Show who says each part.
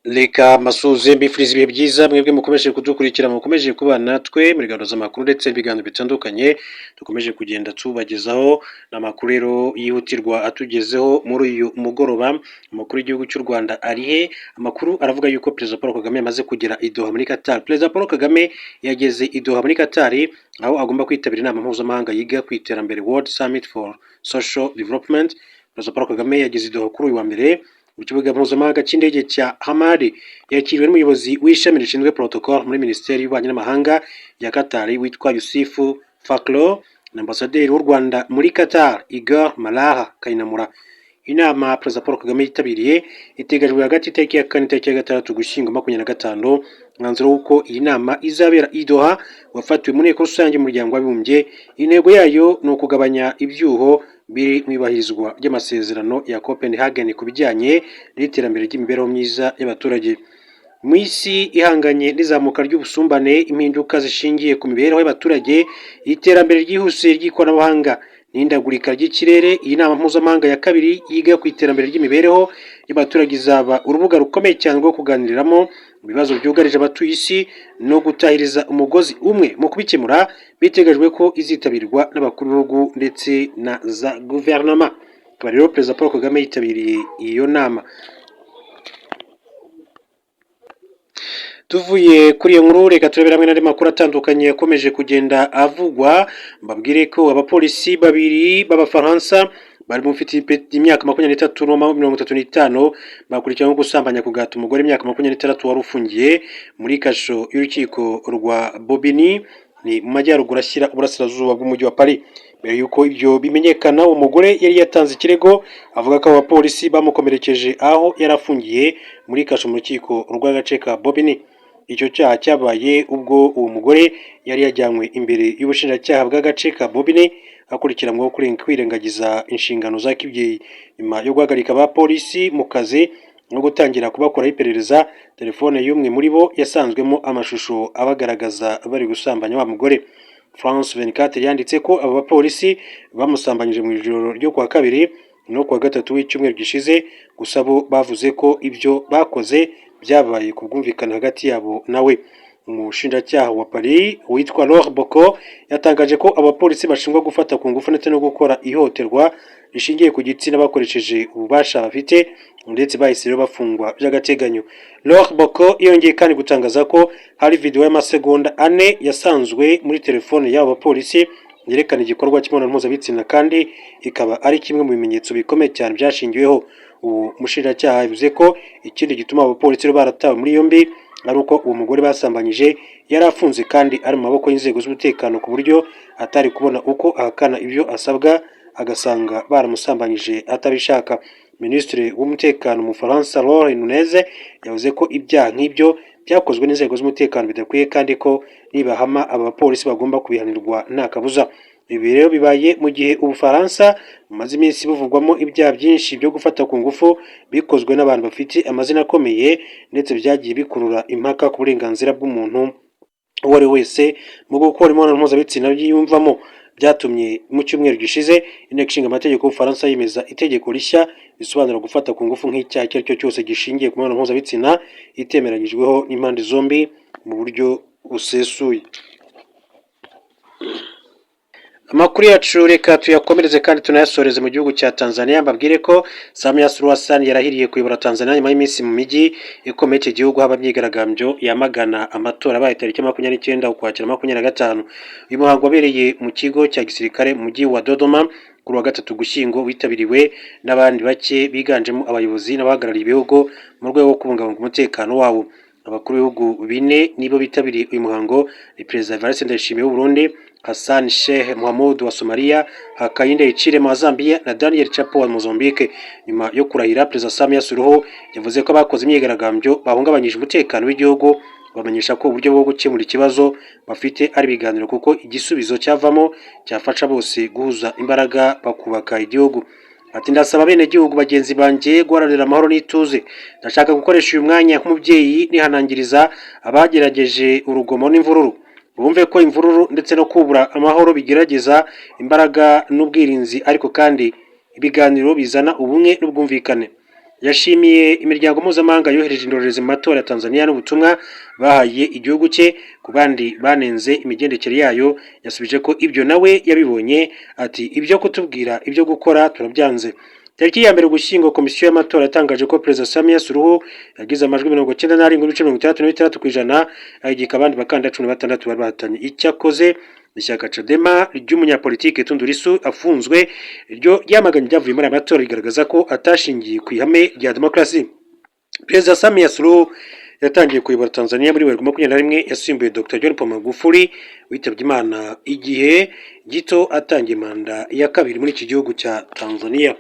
Speaker 1: Reka mbasuhuze, mbifuriza ibihe byiza mwebwe mukomeje kudukurikira, mukomeje kubana natwe muri gahunda z'amakuru ndetse n'ibiganiro bitandukanye dukomeje kugenda tubagezaho. Ni amakuru rero yihutirwa atugezeho muri uyu mugoroba. Amakuru y'igihugu cy'u Rwanda ari he? Amakuru aravuga yuko Perezida Paul Kagame yamaze kugera i Doha muri Qatar. Perezida Paul Kagame yageze i Doha muri Qatar, aho agomba kwitabira inama mpuzamahanga yiga ku iterambere, World Summit for Social Development. Perezida Paul Kagame yageze i Doha kuri uyu wa mbere mu kibuga mpuzamahanga cy'indege cya Hamad. Yakiriwe n'umuyobozi w'ishami rishinzwe protocol muri Minisiteri y'Ububanyi n'Amahanga ya Qatar witwa Yusufu Fakro na Ambasaderi w'u Rwanda muri Qatar, Igor Malaha Kayinamura. Inama Perezida Paul Kagame yitabiriye iteganyijwe hagati y'itariki ya 4 n'itariki ya 6 Ugushyingo 25. Umwanzuro w'uko iyi nama izabera i Doha wafatiwe mu nteko rusange y'Umuryango w'Abibumbye. Intego yayo ni ukugabanya ibyuho biri mu iyubahirizwa ry'amasezerano ya Copenhagen ku bijyanye n'iterambere ry'imibereho myiza y'abaturage. Mu isi ihanganye n'izamuka ry'ubusumbane, impinduka zishingiye ku mibereho y'abaturage, iterambere ryihuse ry'ikoranabuhanga n'ihindagurika ry'ikirere, iyi nama mpuzamahanga ya kabiri yiga ku iterambere ry'imibereho y'abaturage izaba urubuga rukomeye cyane rwo kuganiriramo ibibazo byugarije abatuye isi no gutahiriza umugozi umwe mu kubikemura. Biteganyijwe ko izitabirwa n'abakuru b'ibihugu ndetse na za guverinoma. Akaba rero Perezida Paul Kagame yitabiriye iyo nama. Tuvuye kuri iyo nkuru, reka turebere hamwe n'andi makuru atandukanye yakomeje kugenda avugwa. Mbabwire ko abapolisi babiri b'Abafaransa bari mufite imyaka 23 na 35 bakurikiranyweho gusambanya ku gahato umugore imyaka 26 wari ufungiye muri kasho y'urukiko rwa Bobigny, ni mu majyaruguru ashyira uburasirazuba bw'umujyi wa Paris. Mbere y'uko ibyo bimenyekana, uwo mugore yari yatanze ikirego avuga ko abo bapolisi bamukomerekeje aho yari afungiye muri kasho mu rukiko rw'agace ka Bobigny. Icyo cyaha cyabaye ubwo uwo mugore yari yajyanywe imbere y'ubushinjacyaha bw'agace ka Bobigny akurikiranyweho kwirengagiza inshingano za kibyeyi. Nyuma yo guhagarika abapolisi mu kazi no gutangira kubakoraho iperereza, telefone y'umwe muri bo yasanzwemo amashusho abagaragaza bari gusambanya wa mugore. France 24 yanditse ko abo bapolisi bamusambanyije mu ijoro ryo kuwa kabiri no kuwa gatatu w'icyumweru gishize. Gusa bo bavuze ko ibyo bakoze byabaye ku bwumvikane hagati yabo nawe. Umushinjacyaha wa Paris witwa Laure Bocco yatangaje ko abapolisi bashinjwa gufata ku ngufu ndetse no gukora ihohoterwa rishingiye ku gitsina bakoresheje ububasha bafite, ndetse bahise rero bafungwa by'agateganyo. Laure Bocco yongeye kandi gutangaza ko hari video y'amasegonda 4 yasanzwe muri telefone y'abo bapolisi yerekana igikorwa cy'imibonano mpuzabitsina, kandi ikaba ari kimwe mu bimenyetso bikomeye cyane byashingiweho. Ubu mushinjacyaha yavuze ko ikindi gituma abo bapolisi baratawe muri yombi ari uko uwo mugore basambanyije yari afunze kandi ari mu maboko y'inzego z'umutekano, ku buryo atari kubona uko ahakana ibyo asabwa, agasanga baramusambanyije atabishaka. Minisitiri w'Umutekano mu Bufaransa, Laure Nunez, yavuze ko ibyaha nk'ibyo byakozwe n'inzego z'umutekano bidakwiye, kandi ko nibahama aba bapolisi bagomba kubihanirwa nta kabuza. Ibi rero bibaye mu gihe Ubufaransa bumaze iminsi buvugwamo ibyaha byinshi byo gufata ku ngufu bikozwe n'abantu bafite amazina akomeye, ndetse byagiye bikurura impaka ku burenganzira bw'umuntu uwo ari we wese mu gukora imibonano mpuzabitsina byiyumvamo. Byatumye mu cyumweru gishize Inteko Ishinga Amategeko y'Ubufaransa yemeza itegeko rishya risobanura gufata ku ngufu nk'icyaha icyo ari cyo cyose gishingiye ku mibonano mpuzabitsina itemeranyijweho n'impande zombi mu buryo busesuye. Amakuru yacu reka tuyakomereze kandi tunayasoreze mu gihugu cya Tanzania. Mbabwire ko Samia Suluhu Hassan yarahiriye kuyobora Tanzania nyuma y'iminsi mu mijyi ikomeye iki gihugu haba imyigaragambyo yamagana amatora abaye tariki 29 Ukwakira 25. Uyu muhango wabereye mu kigo cya gisirikare mu mujyi wa Dodoma kuri wa gatatu Gushyingo, witabiriwe n'abandi bake biganjemo abayobozi n'abahagarariye ibihugu mu rwego rwo kubungabunga umutekano wabo. Abakuru b'ibihugu bine nibo bitabiriye uyu muhango, ni Perezida Evariste Ndayishimiye w'u Burundi, Hassan Sheikh Mohamud wa Somalia, Hakainde Hichilema wa Zambia na Daniel Chapo wa Mozambique. Nyuma yo kurahira, Perezida Samia Suluhu yavuze ko abakoze imyigaragambyo bahungabanyije umutekano w'igihugu, bamenyesha ko uburyo bwo gukemura ikibazo bafite ari ibiganiro, kuko igisubizo cyavamo cyafasha bose guhuza imbaraga bakubaka igihugu. Ati: "Ndasaba abenegihugu bagenzi banjye guharanira amahoro n'ituze. Ndashaka gukoresha uyu mwanya nk'umubyeyi nihanangiriza abagerageje urugomo n'imvururu. Bumve ko imvururu ndetse no kubura amahoro bigerageza imbaraga n'ubwirinzi, ariko kandi ibiganiro bizana ubumwe n'ubwumvikane." Yashimiye imiryango mpuzamahanga yohereje indorerezi mu matora ya Tanzania n'ubutumwa bahaye igihugu cye. Ku bandi banenze imigendekere yayo, yasubije ko ibyo nawe yabibonye, ati: "Ibyo kutubwira ibyo gukora turabyanze." Tariki ya 1 Ugushyingo, komisiyo y'amatora yatangaje ko Perezida Samia Suluhu yagize amajwi 97.66%, ahigika abandi bakandida 16 bari bahatanye. Icyakoze ishyaka Chadema ry'umunyapolitike Tundu Lissu afunzwe, ryo ryamaganye ibyavuye muri aya matora, rigaragaza ko atashingiye ku ihame rya demokarasi. Perezida Samia Suluhu yatangiye kuyobora Tanzania muri 2021, yasimbuye Dr John Pombe Magufuli witabye Imana igihe gito atangiye manda ya kabiri muri iki gihugu cya Tanzania.